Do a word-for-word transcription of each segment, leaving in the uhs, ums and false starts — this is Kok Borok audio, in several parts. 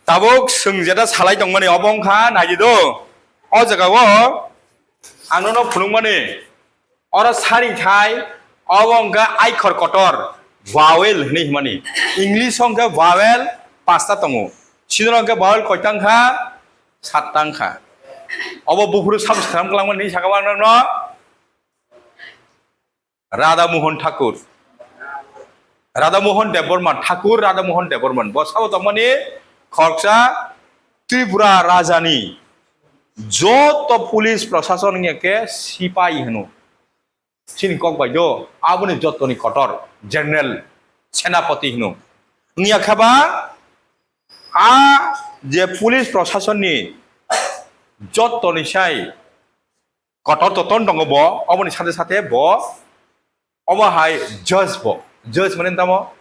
Tabuk chwng jeta salai tongmani obo wngkha, naidi do. O jagao ang nono phunukmani, oro saringthai obo wngkha aikhor kotor, vowel hinwi himani. English o wngkha vowel pasta tongo. Chini wngkha vowel koita wngkha, satta wngkha. Obo buphuru sabo sram kwlangmani hinwi sakha ang nono. Radha Mohan Thakur. Radha Mohan Debbarma, Thakur Radha Mohan Debbarma. Bo sabo tongmani khoroksa Tripura Rajani joto police prosason wngya khe sipai hino. Chini kok bai do, aboni jotoni kotor, General Senapati hino. Wngya khe ba, a je police prosasonni jotoni sai kotor toton tongo bo, oboni sate sate bo, obo hai judge bo. Judge mane tamo?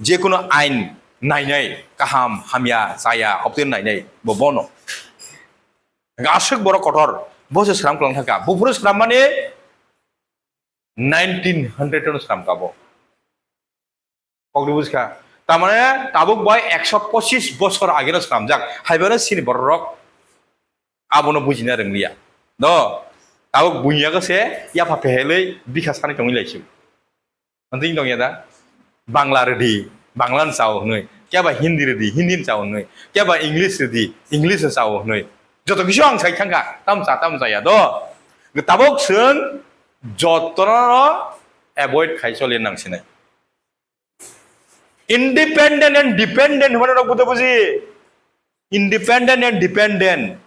Jekunu ain nainai, kaham, hamya, chaya, obotwi nainai bo bono. Aswk borok kotor, bo se sram kwlang thangkha. Buphuru sram mani nineteen hundred no sram kha bo. Kokni buskha. Tamane tabuk bai ekso pochis bosor ageno sramjak. Haibano sini bororok abono bujina rwngliya. Do, tabuk buiyago se yapha phehelwi bikha sani tongwi laisio. Manting tongya da? Bangla rwdi, Bangla ni chao hwnwi. Keba Hindi rwdi, Hindi ni chao hwnwi. Keba English rwdi, English ni chao hwnwi. Joto kisu ang sai thangkha, tamsa, tamsa ya do. Tabuk chwng jotono avoid khai choli nang sinai. Independent and dependent hwnmani rok budo buji. Independent and dependent.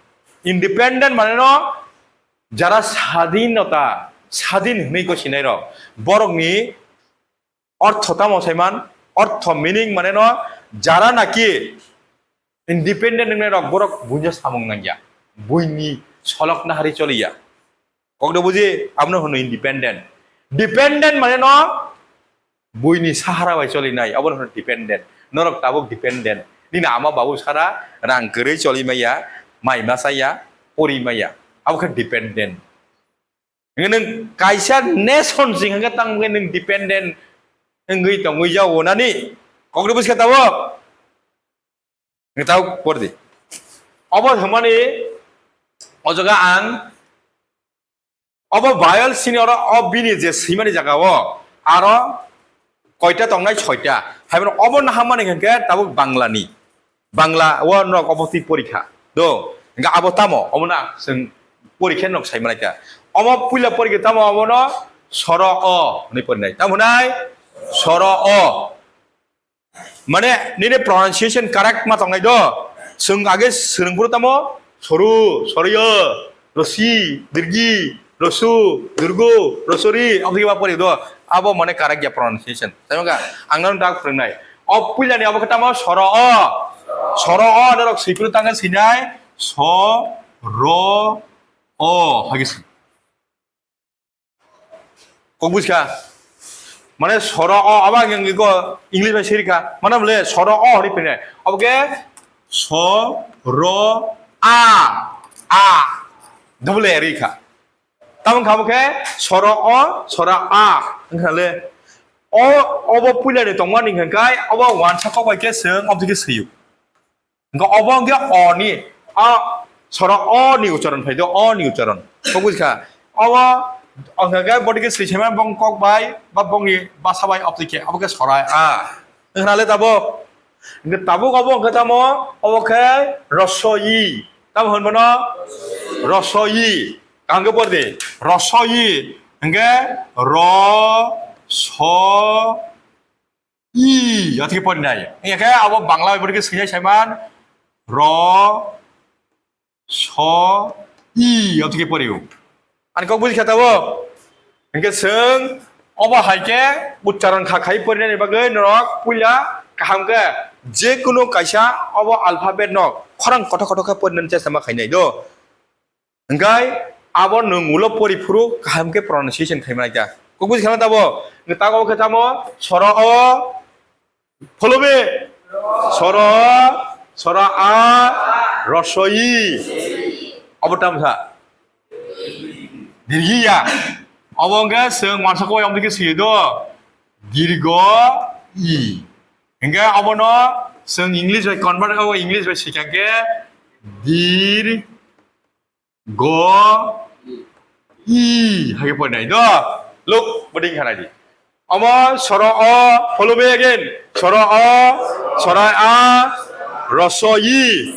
Independent mane no jara sadinota, sadin hwnwi ko sinai rok. Borokni ortho tamo saiman, ortho meaning mane no jara naki independent wngnai rok borok buino samung nangya. Buini solok nahari choliya. Kokdo buji, abono hwno independent. Dependent mane no buini sahara bai cholinai, abono hwno dependent. Norok tabuk dependent. Nini ama babu sara rang kwrwi choli maya, mai masa ya, pori maya. Abo khe dependent. Nwng kaisa nation sing hwnkhe tang nwng dependent wngwi tongwi jago nani. Kokdo buji khe tabuk. Ngi tau por di. Obo hwnmani o jaga ang obo vowel sini oro o bini je swimani jaga o aro koita tongnai soita. Haibano obo nahamani hwnkhe tabuk Bangla ni. Bangla o norok obo twi porikha. Do, hwnkhe abo tamo? Obo na chwng porikhe norok sai manai kha. Omo puila porikha tamo obono soro o hwnwi porinai. Tamo hwnai soro o. Mane, nini pronunciation correct ma tongnai do. Chwng age swrwngphuru tamo, soru, soriyo, rosi, dirgi, rosu, durgu, rosori, aboni ba pori do. Abo mane correct ya pronunciation. Tamo ka, ang nang dak phwrwngnai. O puilani abo khe tamo soro o. Soro o, norok swiphuru tangkhe swinai, so, ro, o, hagi swi. Kok buj kha? Mane soro o, abo ang ko English bai siri kha. Mane bole soro o hori pine. Abo ke so, ro, a, a. Double a ri kha. Tamo kha bo khe soro o, soro a. Wngkha le. O, obo puila ni tongma ni hwnkhai, obo wansa kok bai khe swng, obo khe swiyo. Hingke obo hingke o ni, a, soro o ni ucharon phai do, o ni ucharon. Kok buj kha? Obo, o hingke bodi ke swi sema bong kok bai, ba bong ni basa bai opti khe, abo khe sorai a. Wngkha le tabuk? Hingke tabuk obo hingke tamo, obo khe rosoyi. Tamo hwn bono? Rosoyi. Kaham khe por di. Rosoyi. Hingke ro, so, I, yotwi porinai. Wngya khe abo Bangla bai borokhe swinai saiman. Ro, so, i, yotwi porio. Ani kok buji kha tabo? Hingke swng obo hai khe ucharon kha khai porinani bagwi norok puila kaham khe je kunu kaisa obo alphabet no khorang kothok kothok khe porinani chesta ma khainai do. Hingkai abo nwng ulo pori phuru kaham khe pronunciation khai manai kha. Kok buji khana tabo? Hingke tago khe tamo soro o, pholobe, soro o, soro a, rosoi. Abo tamo sa? Dirgi ya. Abo hingke swng wansa koi amdi khe swi do. Dirgo i. Hingke abono Chwng English bai convert kha, o English bai swikha khe dir go i hai khe porinai do. Look, boding khanai di. Omo soro o, follow me again. Soro o, soro a, roso i,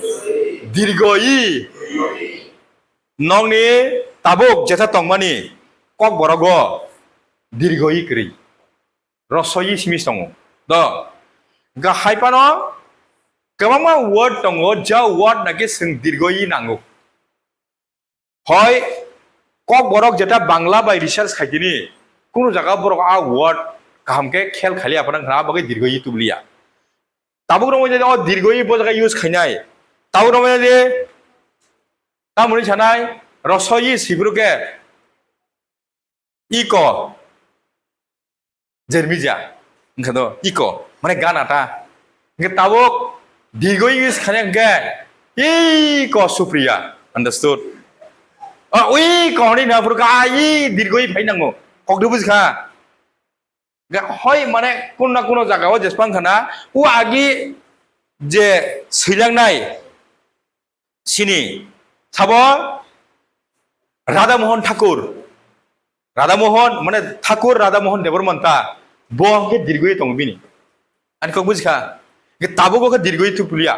dirgo i. Nokni tabuk jetha tongmani kok borogo dirgo i kwrwi. Roso i simi tongo. Do. Ga hai phano kwbangma word tongo, ja word naki chwng dirgo i nango. Hoi, kok borok jeta Bangla bai research khaitini, kunu jaga borok a word kaham khe khel khalia, aphano wngkha na bagwi dirgo i tubliya. Tabuk rok wngkha o dirgo i bo jaga use khainai. Tabuk rok wngkha je tamoni sanai, roso i sibru khe iko. Jermija, wngkha do, iko, mane gana ta. Wngkha tabuk, dirgo i use khaina hwnkhe, iko Supriya, understood? O, iko hwnwi na phuru kha, a, i dirgo i phai nango, kok de bujikha. Ga-, hoi, mane, kuno na kuno jaga o jesphang khana, o agi je swilangnai, sini, sabo Radha Mohan Thakur. Radha Mohan, mane Thakur Radha Mohan Debbarma ta, bo hwnkhe dirgo i tongo bini. Ani kok bujikha? Hwnkhe tabuk bo khe dirgo i tubuliya.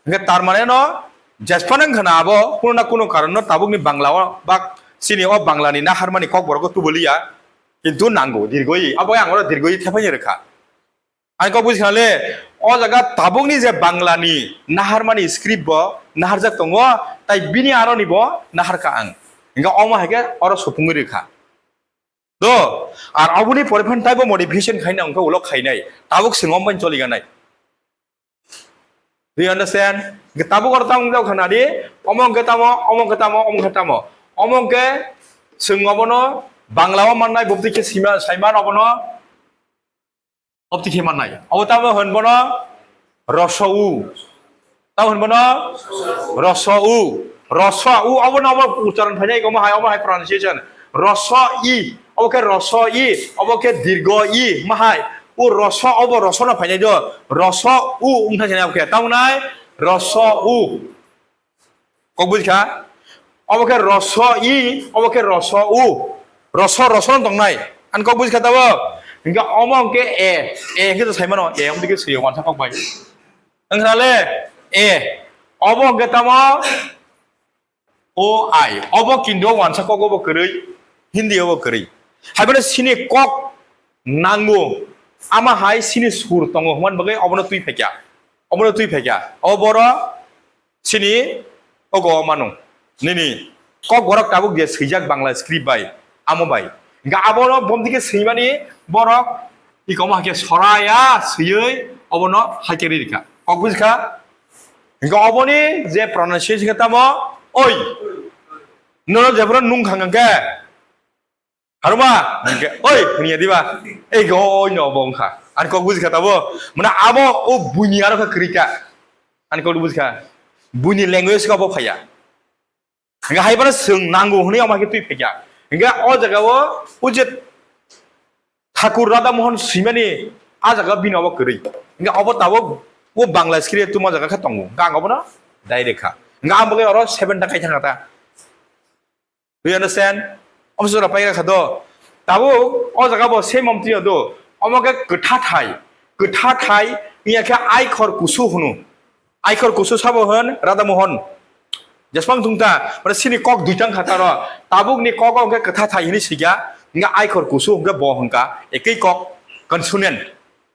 Hwnkhe tar mane no, jesphano wngkha na abo, kuno na kuno karon no tabuk ni Bangla o, bak sini o Bangla ni naharmani kok borok o tubuliya, kintu nango dirgo i, abo ang oro dirgo i thepai rwkha. Ani kok bujikha le, o jaga tabukni je Banglani naharmani script bo naharjak tongo, tai bini aroni bo naharkha ang. Hingke omo hai khe oro supungwi rwkha. Do, ar oboni pore phan taibo modification khaina hingke ulo khainai. Tabuk chwng omo bai choliganai. Do you understand? Hingke tabuk oro tamo wngjago khana di, omo hingke tamo, omo hingke tamo, omo hingke tamo. Omo hingke chwng obono Bangla o mannai bubdi khe sima-, saiman obono. Obti khe mannai. Obo tamo hwn bono roso u. Tamo hwn bono roso u. Roso u. Obo no obo uchcharon phainai, omo hai, omo hai pronunciation. Roso i. Obo khe roso i. Obo khe dirgo i. Ma hai. U roso, obo roso no phainai do. Roso u wngkha khe obo khe. Tamo nai roso u. Kok bujikha? Obo khe roso i, obo khe roso u. Roso, roso no tongnai. Ani kok bujikha tabo? Hingke omo hingke e, e hingke to saimano, e omo dike swi wansa kok bai. Wngkha le, e. Obo hingke tamo? O I. Obo kindo wansa kok obo kwrwi, Hindi obo kwrwi. Haibano sini kok nango. Ama hai sini sur tongo hwnmani bagwi obono twi phaikya. Obono twi phaikya. O boro Sini ogo mano. Nini kok borok tabuk je swijak Bangla script bai, amo bai. Hingke abono bomdike swimani borok ikomo haikhe soraya swiwi obono haikhe ririkha. Kok bujikha? Hingke oboni je pronunciation khe tamo, oi. Nono jephuru nung khang khe, Haruma, hingke, oi, hwnya diba? Ei go, oi no, obo wngkha. Ani kok bujikha tabo? Mane abo o buini aro khe kwrwi kha. Ani kok bujikha? Buini language khe obo phaiya. Hingke hai phano chwng nango hwnwi omo khe twi phaikha. Hingke o jaga o, o je Thakur Radha Mohan swimani a jaga bini obo kwrwi. Hingke obo tabuk o Bangla script tuma jaga khe tongo. Hingke ang obono direct kha. Hingke ang bagwi oro seven ta kai thangkha ta. Do you understand? Omo sora paira kha do. Tabuk o jaga bo same omtwi do. Omo khe kwtha thai. Kwtha thai wngya khe aikhor kusu hwno. Aikhor kusu sabo hwn Radha Mohan. Jeswang thungta, mane sini kok duitang kha taro. Tabuk ni kok o hwnkhe kwtha thai hini sikya. Hwnkhe aikhor kusu hwnkhe bo hwnkha. Ekei kok consonant.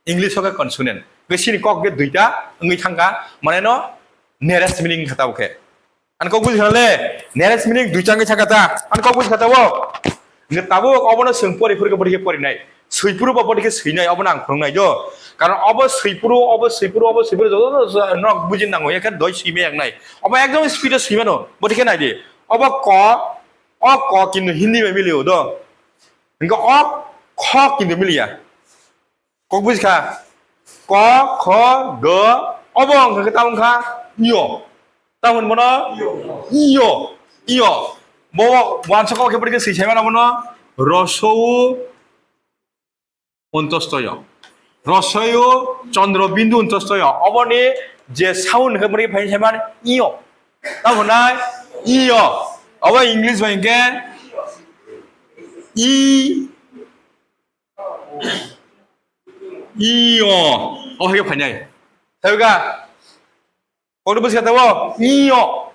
English o khe consonant. Hwnkhe sini kok hwnkhe duita wngwi thangkha. Mane no nearest meaning kha tabuk khe. Ani kok bujikha le, nearest meaning dui changwi sakha ta. Ani kok bujikha ta bo. Nge tabuk obono chwng pori phuru khe bodi khe porinai. Swipuru bo bodi khe swinai, obono ang phwrwngnai do. Karon obo swipuru, obo swipuru, obo swipuru, joto joto nok bujin nango, ekhe doi swimai yaknai. Obo ekdom speed o swimano, bodi khe nai di. Obo ko, o ko kintu Hindi bai milio do. Hingke o kho kintu miliya. Kok bujikha? Ko, kho, go, obo wngkha khe tamo wngkha yo. Tamo hwn bono? Yo. Yo. Bo wansa kok khe bwrwi khe swi saimano bono? Roso u ontosto yo. Rosoyo chondro bindu untostoyo. Oboni je sound hwnkhe bwrwi phai se man iyo. Tamo nai iyo. Obo English bai hwnkhe i, iyo. Obo hwnkhe phainai. Thaiga. Kokno bwskha tabuk, iyo.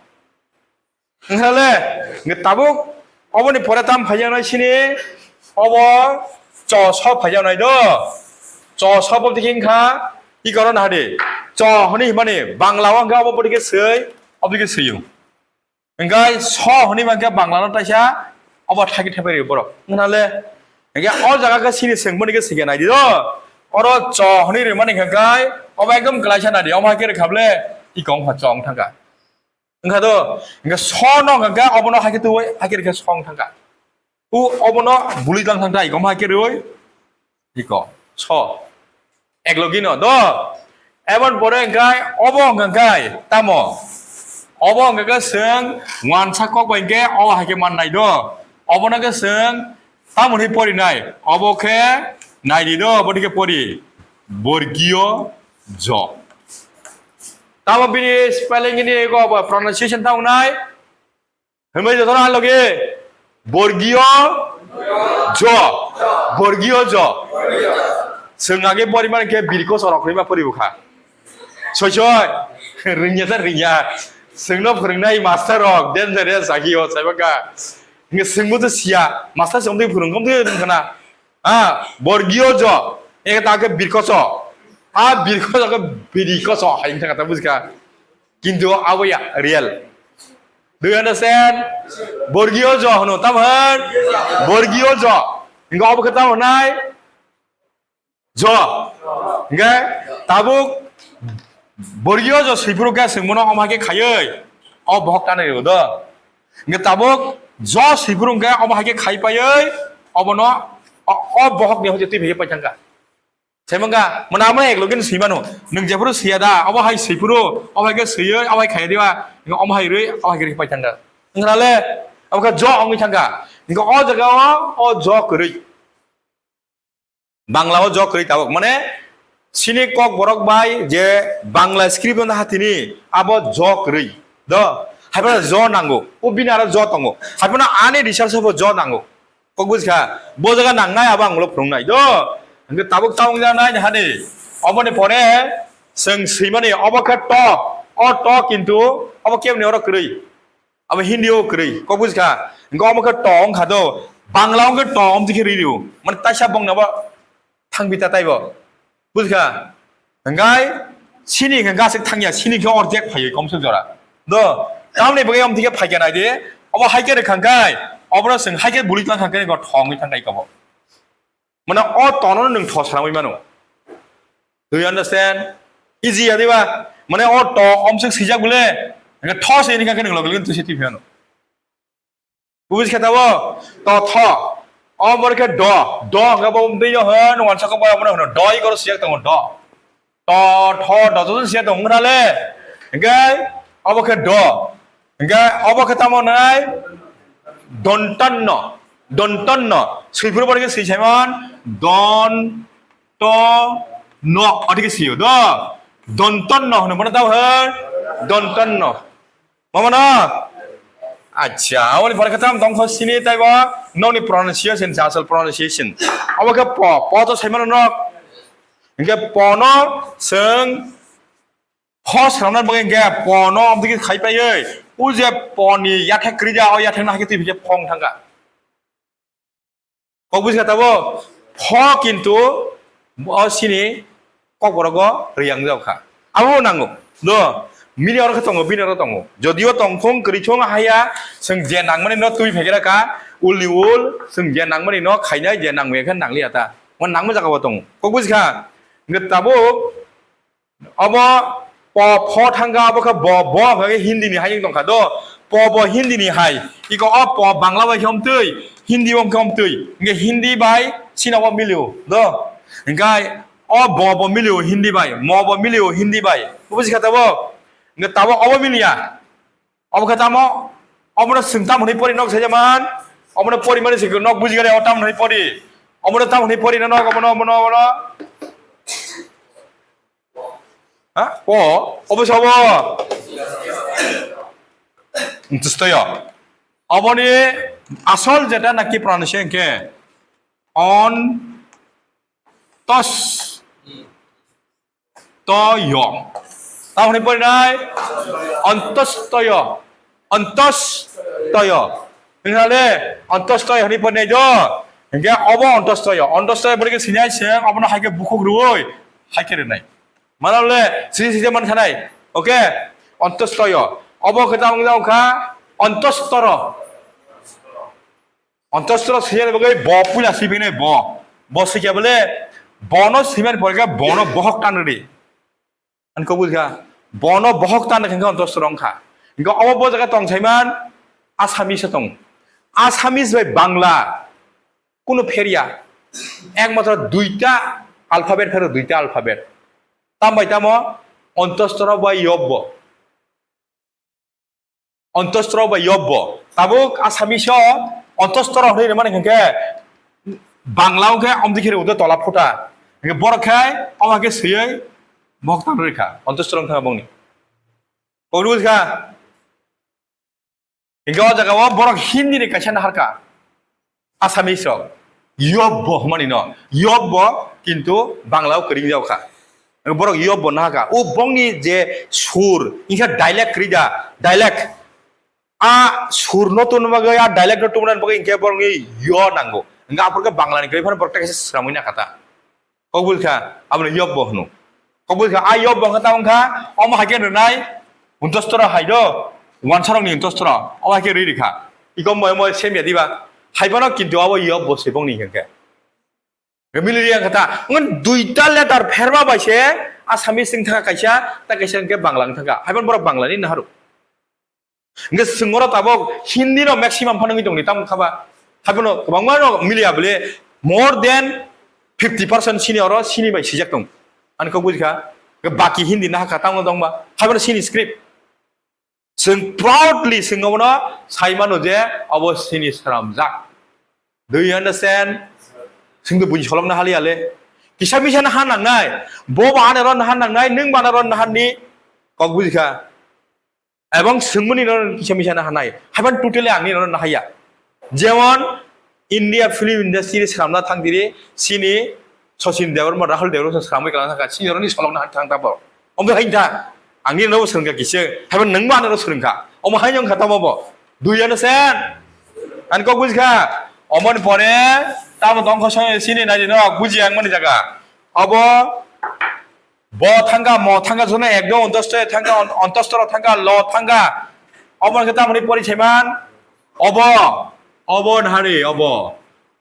Wngkhale, nge tabuk, oboni pore tam phaijaknai sini, obo cho so phaijaknai do. Cho so bo dikhe wngkha, i karon hadi. Cho hwnwi himani, Bangla o wngkha obo bodike swi, obo dike swi. Wngkha so hwnwi mankhe Bangla no taisa, obo thagi thepai ri borok. Wngkhale, hingke o jaga khe sini swngmani khe swikhe naidi do. Oro cho hwnwi rwmani hingkhe, obo ekdom klaisa naidi, omo hai khe rwkha ble, i kong pha cho wng thangkha. Wngkha do, hingke so no hingkhe obono hai khe tuwi, hai khe rwkhe so wng thangkha. U obono buli tlang thangkha, i kong hai khe rwi, iko, so. Eklogino do. Ebon pore hingkhe obo hingkhe tamo? Obo hingkhe chwng wansa kok bai hingkhe obo hai khe mannai do. Obono khe chwng tamo hwnwi porinai? Obo khe naidi do, obo khe pori. Borgiyo jo. Tamo bini spelling ni ego pronunciation tamo nai? Hwnwi jotono ang logi borgiyo jo, borgiyo jo. Chwng age porimani khe birko chorok hwnwi ma poribu kha. Soi soi, rwngya ta rwngya. Chwngno phwrwngnai master rok dangerous agi o, saibaka. Hingke chwngbo to siya, master chwng twi phwrwng, kom twi rwng khana. Ah, borgiyo jo, eke ta khe birkoso. Ah, birkoso khe birikoso hai wngkha kata bujikha. Kintu abo ya real. Do you understand? Borgiyo jo hwno, tam hwn? Borgiyo jo. Ingo abo khe tam hwnai? Jo. Inge tabuk borgiyo jo swiphuru khe swngmano omo hai khe khayoi. O bohok tanai rw do. Inge tabuk jo swiphuru khe omo hai khe khai paioi. Obono o, o bohok ni hoje twi phai paithangkha. Saimangkha, mona mona eklogin swimano. Nwng jephuru swiya da, obo hai swiphuru, obo hai khe swiwi, obo hai khaiya diba, obo hai rwi, obo hai khe paithangkha. Wngkha le, obo khe jo wngwi thangkha. Wngkha o jaga o, o jo kwrwi. Bangla o jo kwrwi tabuk. Mane, sini kok borok bai je Bangla script no hatini, abo jo kwrwi. Do, hai phano jo nango. O bini aro jo tongo. Hai phano ani research o bo jo nango. Kok bujkha, bo jaga nangnai abo ang ulo phwrwngnai do. Hwnkhe tabuk ta wngjaknai hani. Oboni pore chwng swimani obo khe to, o to kintu obo keboni oro kwrwi. Abo Hindi o kwrwi, kok bujkha. Hwnkhe obo khe to wngkha do. Bangla wngkhe to, omtwi khe rw rio. Mane taisa bongni abo thangbi ta taibo. Bujkha? Hingkai sini hingka gasik thangya, sini khe orjek phaiwi komsok jora. Do, tamni bagwi omtwi khe phaikha nai di, obo hai khe rwkha hingkai, obono chwng hai khe buli tlang kha khe thongwi thangkai kobo. Mane o tono nwng tho sramwi mano. Do you understand? Easy ya diba? Mane o to omsok swijak bole, hingka tho se ni kha khe nwng logi logi twi se twi phano. Bujikha tabo? To tho. O bor khe do. Do hwnkhe bo twi yo hwn, wansa kok bai abono hwno. Do i koro sijak tongo do. To, tho, do, joto sijak tongo wngkha le. Hwnkhe obo khe do. Hwnkhe obo khe tamo nai? Dontanno. Dontanno. Swiphuru bor khe swi saimon. Don, to, no. Oti khe sio do. Dontanno hwno bono tamo hwn? Dontanno. Mama no? Acha, aboni pore khe tam tongkho sini taibo nokni pronunciation se asol pronunciation. Abo khe po, po to saimano nok. Hingke po no chwng pho swnamna bagwi hingke po no amtwi khe khai paiwi. O je po ni yathek kwrwi ja, o yathek no hai khe twi phai khe phong thangkha. Kok buji kha tabo, pho kintu o sini kokborok o rwyangjak kha. Abo nango. Do, mini oro khe tongo, bini oro tongo. Jodio tongthung, kwrwithung, haya, chwng je nangmani no twi phaigra kha, ul ni ul, chwng je nangmani no khainai, je nangmaya khe nangliya ta. Mo nangma jaga bo tongo. Kok buji kha? Hwnkhe tabuk, Obo po pho thangkha, obo khe bo, bo hwnkha khe Hindi ni hai wng tongkha do. Po bo Hindi ni hai. Iko o po Bangla bai khe omtwi, Hindi bo wng khe omtwi. Hwnkhe Hindi bai sini obo milio do. Hwnkhe o bo bo milio Hindi bai, mo bo milio Hindi bai. Buji kha tabo? Hwnkhe tabo obo miliya. Obo khe tamo? Obono chwng tamo hwnwi pori nok sai jaman? Obono pori mani se nok buji gari, o tamo hwnwi pori? Obono tamo hwnwi pori na nok, obono, obono, obono? Ha? O, obo sabo. Ontostoyo. Oboni asol jeta naki pronunciation ke on tos toyo. Tamoni porinai ontostoyo. Ontostoyo. Hinale ontostoyo hini porinai jo. Hingke obo ontostoyo. Ontostoyo bori ke sinai se obono haike bukhuk ruoi haike rinai. Manole sisi sisi man sanai. Oke. Ontostoyo. Obo khe tamung jao kha ontostoro. Ontostoro siyani bagwi bo puila sibini bo. Bo sikya bole bono simen porga bono bohok tanri. An ko bujga bono bohok tan khe ontostoro wngkha. Hingke obo bo jaga tong saiman Assamese tong. Assamese bai Bangla kuno pheria. Ekmatro duita alphabet phero duita alphabet. Tam bai tamo ontostoro bai yobbo. Ontostro bai yobbo. Tabuk Assamese o ontostro hwnwi rwmani hwnkhe Bangla o khe omdikhe rwdo tola phuta. Hwnkhe borok khe omo khe swiwi moktan rwkha. Ontostro wngkha bongni. Kok rwkha. Hwnkhe o jaga o borok Hindi ni kaisa naharkha. Assamese rok yobbo hwnmani no, yobbo kintu Bangla o kwrwi wngya kha. Borok yobbo nahaka. O bongni je sur, ingkha dialect kwrwi da, dialect. A sur no tubuna bagwi, a dialect no tubuna bagwi ingkhe borokni yo nango. Hwnkhe aphuru khe Bangla ni kwrwi phano borok tei kaisa swramwi nakha ta. Kokbul kha, abono yobbo hwno. Kokbul kha, a yobbo wngkha ta wngkha, omo hai khe rwnai, untostoro hai do, wansarokni untostoro, omo hai khe rwi rikha. Iko moy moy semya diba, hai bono kintu abo yobbo se bongni hwnkhe. Miliri wngkha ta, wng duita letter pherma bai se, Assamese wng thangkha kaisa, ta kaisa wngkhe Bangla wng thangkha. Hai bono borok Bangla ni naharu. Hingke swngoro tabok Hindi no maximum phano wngwi tongdi, tamo khaba? Haiphano kwbangma no miliya bole, more than fifty percent sini oro sini bai sijak tong. Ani kok bujikha? Hingke baki Hindi nahakha tamo tongba? Haiphano sini script. Swng proudly swng obono sai mano je obo sini sramjak. Do you understand? Swngdo buji solok na hali ale. Kisa misa na han nangnai. Bo ba anero na han nangnai, nwng ba anero na han ni. Kok bujikha? Ebong swngmani no kisa misa na hanai. Haiban totally angni no nahaya. Jemon India film industry sramna thangdiri sini Sachin Debbarma, Rahul Debbarma sramwi kalang thangkha. Sini roni solok na thang tabo. Omo hai tha. Angni no swrwngkha kisa. Haiban nwngba ano swrwngkha. Omo hai wngkha tamo bo. Do you understand? Ani kok bujikha? Omoni pore tamo tongkha sini nai no buji ang mani jaga. Abo Bo thangkha, mo thangkha, jono ekdom ontostro thangkha, on-, ontostro thangkha, lo thangkha. Obo hwnkhe tamoni pori saiman? Obo, obo nahari, obo.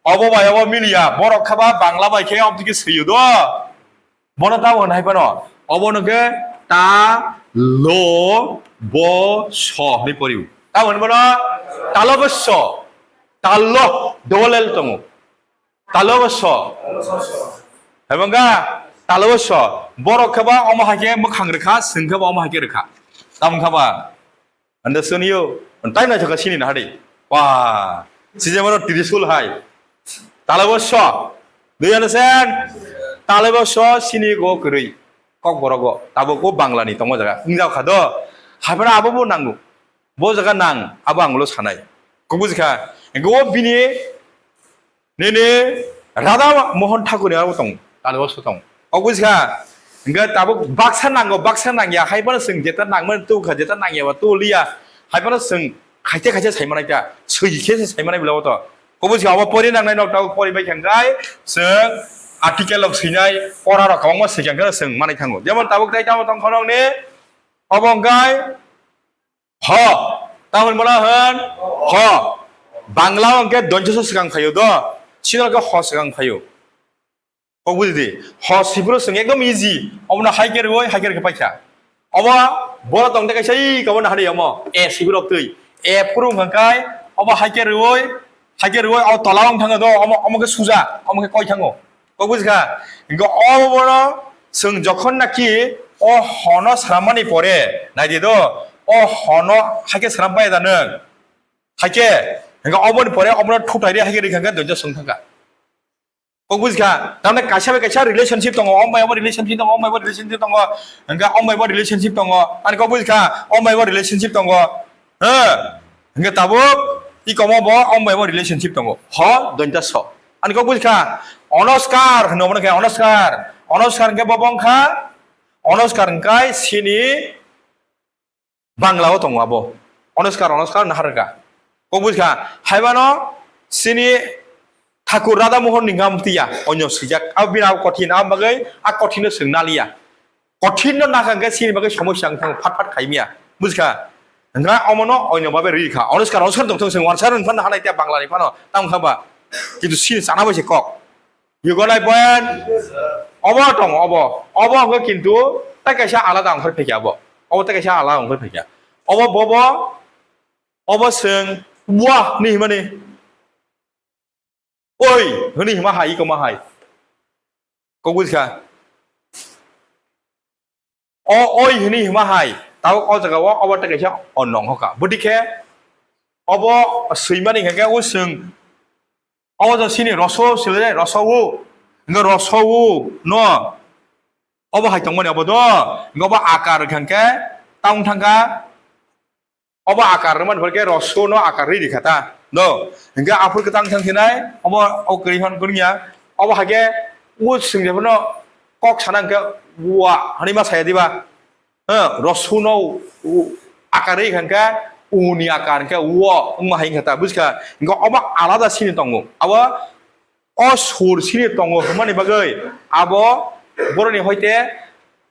Obo bai obo miliya. Borok khaba Bangla bai khe obdike swiyo do. Bono tamo hwn hai phano. Obo hwnkhe ta, lo, bo, so hwnwi poriu. Tamo hwn bono talo bo so. Talo, double L tongo. Talo bo so. Hai bangga, talo bo so. Borok khe ba omo hai khe mwkhang rwkha, swng khe ba omo hai khe rwkha. Tamo kha ba? Understand you? Time naithok kha sini na hadi. Wah, sijamano Trishul hai. Talo bo so. Do you understand? Talo bo so sini go kwrwi. Kok borok go. Tabuk bo Bangla ni tongma jaga. Wngjak kha do. Hai phano abo bo nango. Bo jaga nang, abo ang ulo sanai. Kok bujikha? Go bini Nini Radha Mohan Thakur ni abo tong, talo so tong. O bujikha? Hingke tabuk baksa nango, baksa nangya, hai phano chwng jeta nangmani tu kha, jeta nangya ba tu liya. Hai phano chwng khaite khaite sai manai ta, swi khe se sai manai bila o to. O bujikha? Obo pori nangnai nok tabuk pori bai khangai, chwng article rok swinai, pora rok kwbangma swikang khe chwng manai thango. Jemon tabuk tai tamo tong khorok ni, obo hingkai, Ho. Tamoni bono hwn ho. Bangla o hwnkhe donchaso swkang phaio do. Chini hwnkhe ho swkang phaio. Kok buji di. Ho sibro swng ekdom easy. Obono hai khe rwui, hai khe rwkhe paikha. Obo boro tongde kaisa i kobo nahari omo. E sibro twi. E phuru hwnkhe obo hai khe rwui, Hai khe rwui o tola wng thango do, omo, omo khe suja, omo khe koi thango. Kok buji kha? Hingke obono chwng jokhon naki o hono srammani pore, nai di do, o hono hai khe sram pai da nwng. Hai khe, hingke oboni pore obono thutai ri hai khe ri kha khe doijo chwng thang kha. Kok buji kha, tamne kaisa bai kaisa relationship tongo, om bai omo relationship tongo, om bai bo relationship tongo, hingke om bai bo relationship tongo, ani kok buji kha, om bai bo relationship tongo, ha, hingke tabuk, i komo bo om bai bo relationship tongo, ho, dointa so, ani kok buji kha, onoskar, hino bono khe onoskar, onoskar hingke bo bong kha, onoskar hingkai sini, Bangla o tongo abo. Onoskar, onoskar naharka. Kok buji kha, haibano sini Thakur Radha Mohon ni ngam tiya, onyo swijak. Abo bini abo kothin, abo bagwi a kothin no swng naliya. Kothin no nakha hwnkhe sini bagwi somosya wng thango, phat phat khaimiya. Buji kha? Hwnkhe omono onyo babe ri kha. Onoskar, onoskar tong thung swng, wansa rwng phano hanai tiya Bangla ni phano, tamo kha ba? Kintu sini chana bai se kok. Yugonai point. Obo tong, obo. Obo hwnkhe kintu tai kaisa alada ongkhor phaikha abo. Obo tai kaisa alada ongkhor phaikha. Obo bobo, obo swng, wa hwnwi himani. Oi, hwnwi hima hai, iko ma hai. Kok buji kha? O oi hwnwi hima hai, tabuk o jaga o obo tei kaisa o nong hoka. Bwdikhe obo swimani hwnkhe o swng, obo to sini roso swile, roso o. Hwnkhe roso o no. Obo hai tongmani obo do. Hwnkhe obo akar hwnkhe tang thangkha. Obo akar rwmani pore khe roso no akar rwi rikha ta, no? Hingke aphuru kwtang thang sinai, obo o kwrwi hwn kwrwngya, obo hai khe o swngya phano kok sana hingke wa hwnwi ma saya diba? Ha, roso no u-, akar rwi hingke u ni akar hingke wo wngma hai wngkha ta, buji kha? Hingke obo alada sini tongo, abo O sur sini tongo hwnmani bagwi abo boroni hoite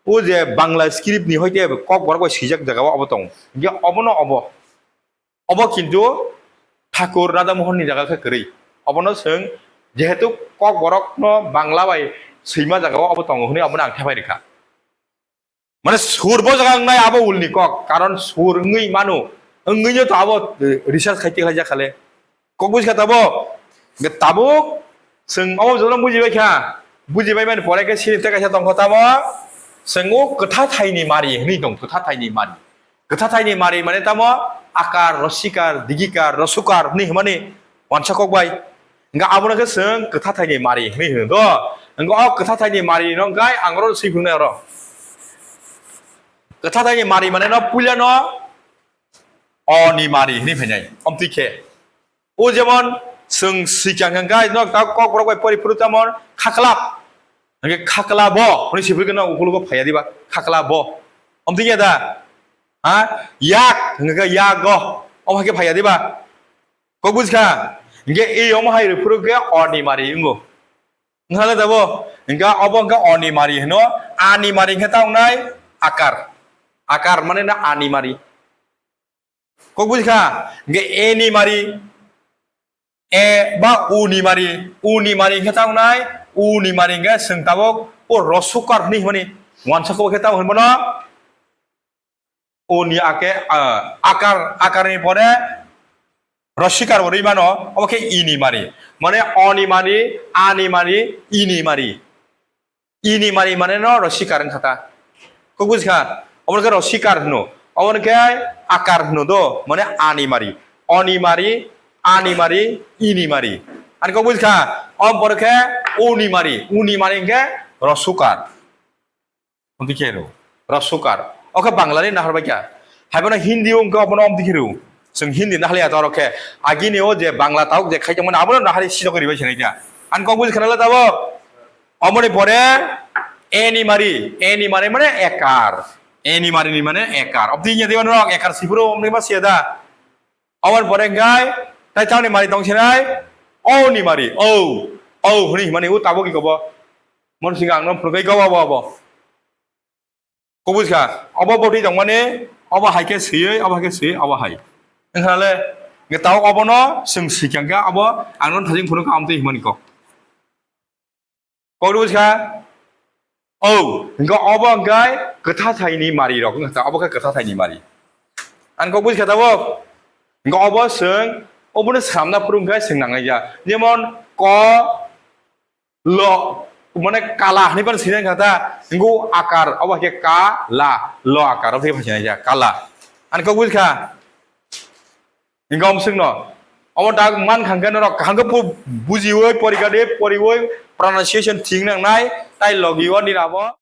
o je Bangla script ni hoite kokborok bai swijak jaga o abo tongo. Hingke obono obo, obo kintu Thakur Radha Mohon ni jaga khe kwrwi. Obono chwng jehetu kokborok no Bangla bai swima jaga o obo tongo hwnwi obono ang thepai rwkha. Mane sur bo jaga wngnai abo ulni kok, karon sur wngwi mano, wngwino to abo, eh, research khai tikhlai jak khale. Kok buji kha tabo? Hingke tabuk chwng obo jotono buji bai kha, buji bai mani pore khe sini tei kaisa tongkha tamo, chwng o kwtha thaini mari hwnwi tong, kwtha thaini mari. Kwtha thaini mari mane tamo akar, rosikar, digikar, rosukar hwnwi hwnmani wansa kok bai. Hingke abono khe chwng kwtha thaini mari hwnwi hwno do. Hingke o kwtha thaini mari no hingke ang oro swi phunuknai oro. Kwtha thaini mari mane no puila no o ni mari hwnwi phainai. Omtwi khe. O jemon chwng swikang hingke no ta kokborok bai pori phuru tamon khaklap. Hingke khaklabo hwnwi swi phuru khe no ukulugo phaiya diba? Khaklabo. Omtwi khe da? Ha? Yak hingke yago. Omo hai khe phaiya diba? Kok buji kha? Hingke e omo hai rw phuru khe o ni mari wngo. Wngkha le tabo? Hingke obo hingke o ni mari hwno, a ni mari hingke ta wngnai akar. Akar mane na a ni mari. Kok buji kha? Hingke e ni mari, e ba u ni mari, u ni mari hingke ta wngnai, u ni mari hingke chwng tabuk o rosukar hwnwi hwnmani. Wansa kok khe ta hwnmano? O ni ake, ah, akar, akar ni pore rosikar bo rwi mano, obo khe i ni mari. Mane o ni mari, a ni mari, i ni mari. I ni mari mane no rosikar wngkha ta. Kok buji kha? Obo khe rosikar hwno. Obo khe akar hwno do, mane a ni mari. O ni mari, a ni mari, i ni mari. Ani kok buji kha? Obo khe u ni mari, u ni mari hwnkhe rosukar. Omtwi khe rw. Rosukar. O khe Bangla ni nahar bai kha. Hai bono Hindi o wngkha, obono omtwi khe rw. Chwng Hindi nahar ya ta oro khe. Agini o je Bangla tabuk je khai tongmani, abono nahar siro khe ribai se nai kha. Ani kok buji khana le tabuk? Omoni pore e ni mari. E ni mari mane ekar. E ni mari ni mane ekar. Omtwi ya diba norok ekar sipuro omtwi ma siya da. Aboni pore hingkai, tai changni mari tong sinai, o ni mari, o, o hwnwi himani o tabuk ikobo. Mon singa ang no phunukgwi go abo abo. Kok buji kha, obo botwi tongmani, obo hai khe swiwi, obo hai khe swiwi, obo hai. Wngkha le, nge tabuk obono chwng swikang khe abo ang no thajing phunukha amtwi himani kok. Kok buji kha? O, hingke obo hingke kwtha thaini mari rok wngkha ta, obo khe kwtha thaini mari. Ang kok buji kha tabuk? Hingke obo chwng, obono swnamna phuru hingke chwng nangnai ya. Jemon ko, lo, mane kala hinwi phano sinai wngkha ta, hingke akar, obo khe ka, la, lo akar, obo khe sinai ya, kala. Ang kok buji kha? Hingke omswkno, Omo tak man kha hwnkhe norok kaham khe bu-, bujiwi porikha di, poriwi pronunciation thik nangnai, tai logi o nini abo.